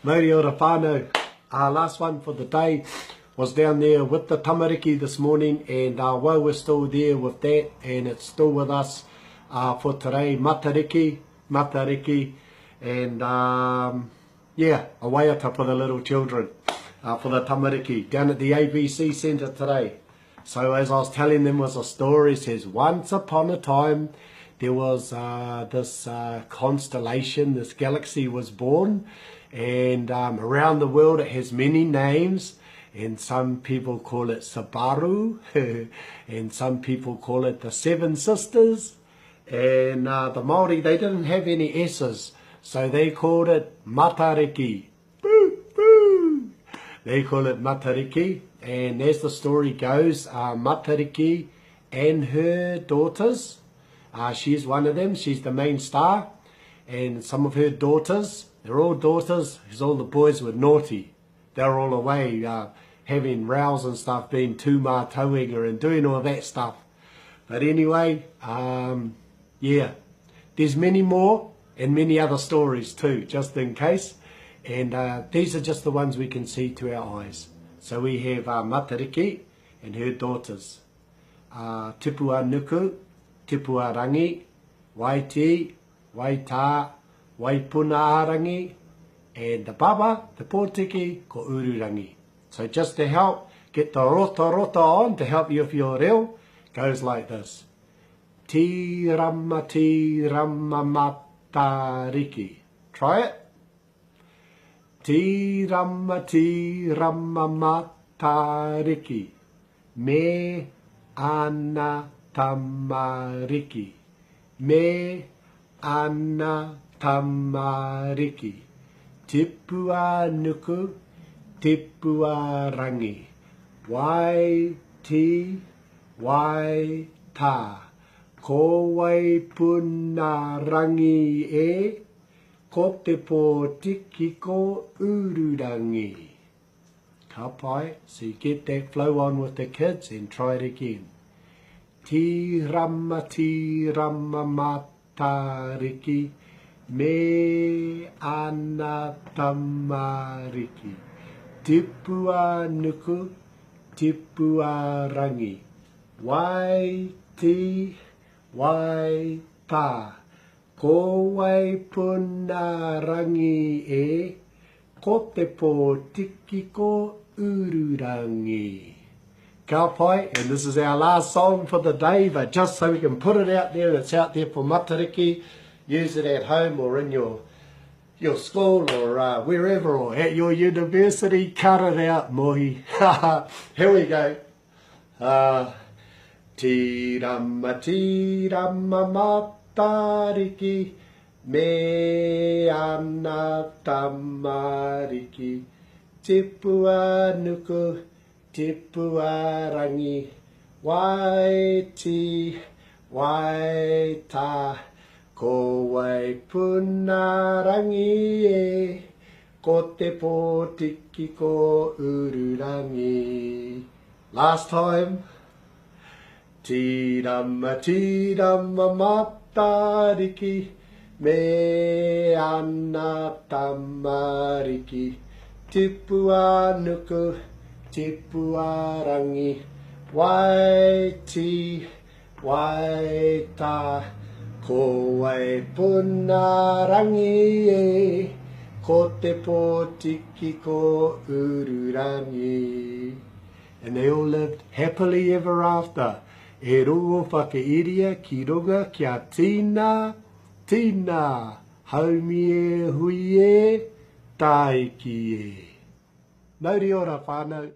Mauri ora whānau. Our last one for the day was down there with the tamariki this morning and uh, while we're still there with that and it's still with us uh, for today, Matariki, Matariki, and um, yeah, a waiata for the little children, uh, for the tamariki, down at the ABC Centre today. So as I was telling them was a story, says once upon a time there was uh, this uh, constellation, this galaxy was born, and um, around the world it has many names, and some people call it Sabaru, and some people call it the Seven Sisters, and uh, the Māori, they didn't have any S's, so they called it Matariki. Boo, boo. They call it Matariki, and as the story goes, uh, Matariki and her daughters, uh, she's one of them, she's the main star, and some of her daughters, they're all daughters, because all the boys were naughty. They're all away uh, having rows and stuff, being tūmātauenga and doing all that stuff. But anyway, um, yeah, there's many more and many other stories too, just in case. And uh, these are just the ones we can see to our eyes. So we have uh, Matariki and her daughters, uh, Tipua Nuku, Tipua Rangi, Waiti, Waitā, Waipuna Arangi, and the baba, the pōtiki, ko Ururangi. So just to help get the rota rota on to help you if you're ill, goes like this. Tīrama, tīrama matariki. Try it. Tīrama, tīrama matariki. Me ana tamariki. Me ana tamariki. Tipu a nuku, tipu a rangi. Wai ti, wai tā. Ko wai puna rangi e, ko te pōtiki ko Ururangi. Ka pai, so you get that flow on with the kids and try it again. Tīrama, tīrama matariki, me ana tamariki. Tipu a nuku, tipu a rangi. Wai ti, wai tā. Ko wai puna rangi e, ko te pōtiki ko Ururangi. Ka pai, and this is our last song for the day, but just so we can put it out there, and it's out there for Matariki, use it at home or in your your school or uh, wherever or at your university, cut it out, Mohi. Here we go. Uh, Tīrama, tīrama matariki, me ana tamariki. Tipu a nuku, tipu a rangi, wai ti, wai tā, ko wai puna rangi e, ko te pōtiki ko Ururangi. Last time. Tīrama, tīrama matariki, me ana tamariki. Tipu a nuku, tipu a rangi, wai ti, wai tā, ko wai puna rangi e, ko te pōtiki ko Ururangi. And they all lived happily ever after. E rongo whakairia ki runga kia tīna, tīna, haumi e hui e, tāiki e. Mauri ora whānau.